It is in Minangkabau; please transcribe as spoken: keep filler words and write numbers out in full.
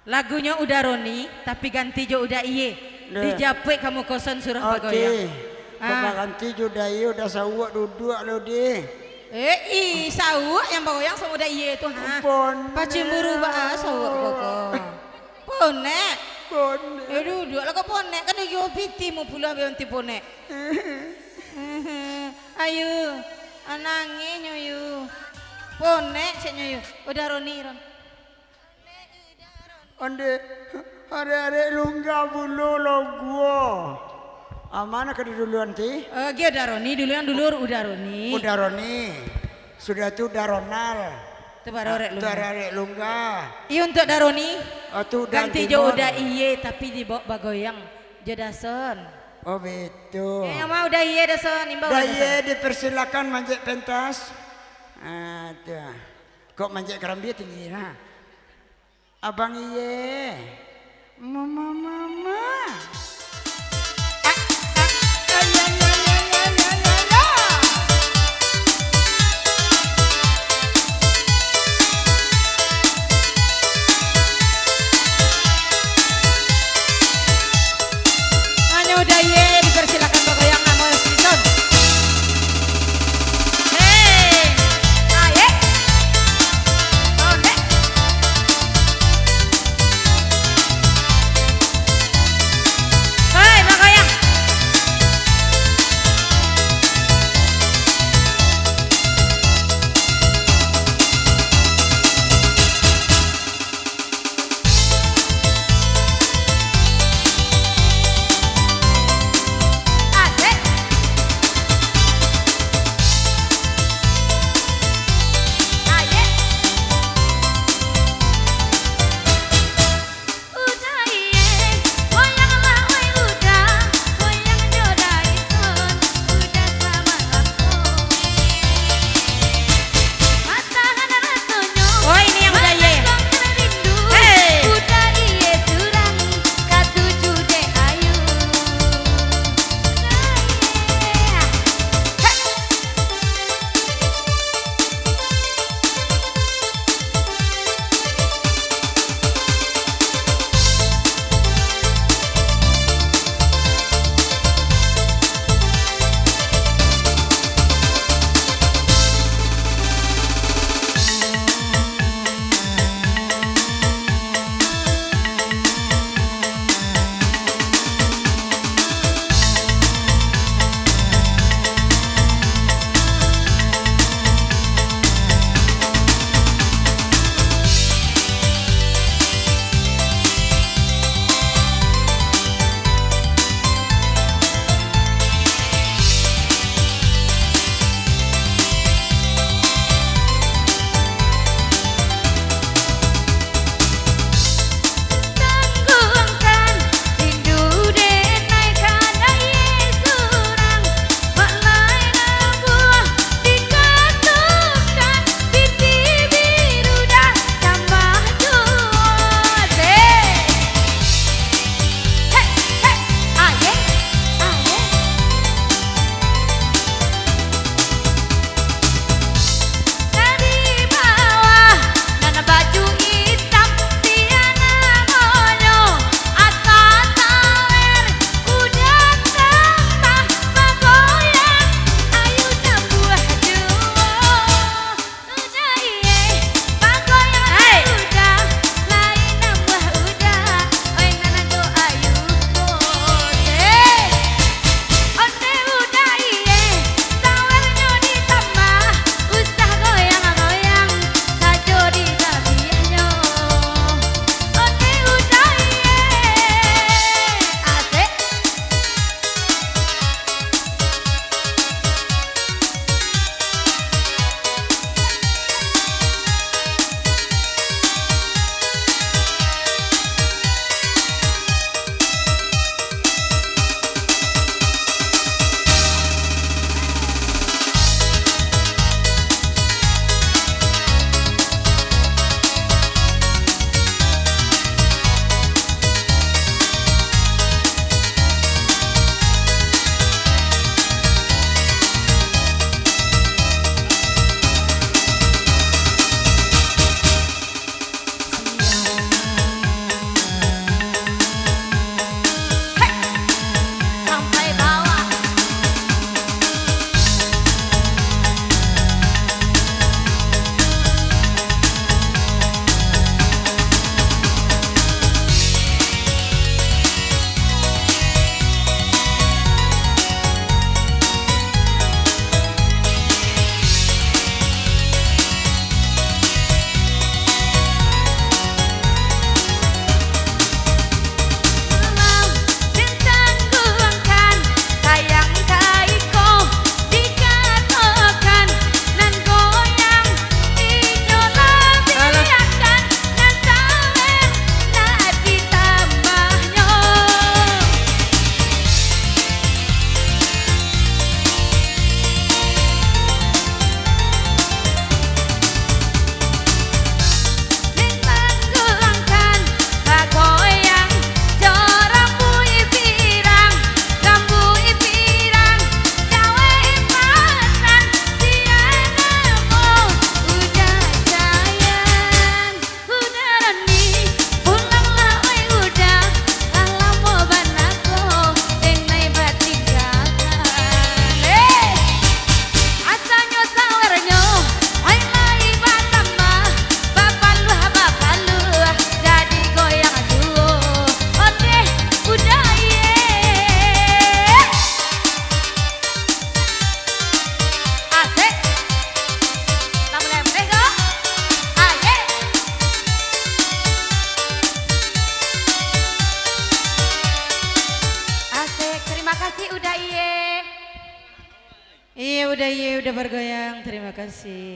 Lagunyo Uda Roni, tapi ganti jo Uda Iye. Deh. Dijapuik ka muko son suruah bagoyang. Oke. Kok Ah. baganti jo Uda Iye, Uda Sauak duduak lo, deh. Eh, ih, Sauak yang bagoyang samo Uda Iye tu, ha? Ponek. Pacimburu baa Sauak koko. Ponek. Ponek. Eh, duduak lah kok ponek, kan iyo piti mu pulo ambil anti ponek. Ayo, ah, nangih nyo yu. Ponek cek nyo yu. Uda Roni, Ron. Onde, arek-arek lungga bulo loguo. Ah, mano ka diduluan ti? Eh, gi Uda Roni dulu, yang dulu Uda Roni. Uda Roni. Sudah tu Uda Ronald. Tu baru Ah, arek tu lungga. arek lungga. Iyo, untuk Uda Roni. Ah, tu Uda Ganti jo Timur. Uda Iye, tapi dibaok bagoyang jo Uda Son. Oh, betul. Eh, yang mau Uda Iye, Uda Son, imbau Uda Uda Son. Iye dipersilakan manjek pentas. Ah, tu. Kok manjek karambia tinggi, nah. Abang Iye. Mama, mama. Hanyo Uda Iye dipersilakan bagoyang namo season. Hei, aye. Ondeh. Tidak bergoyang, terima kasih.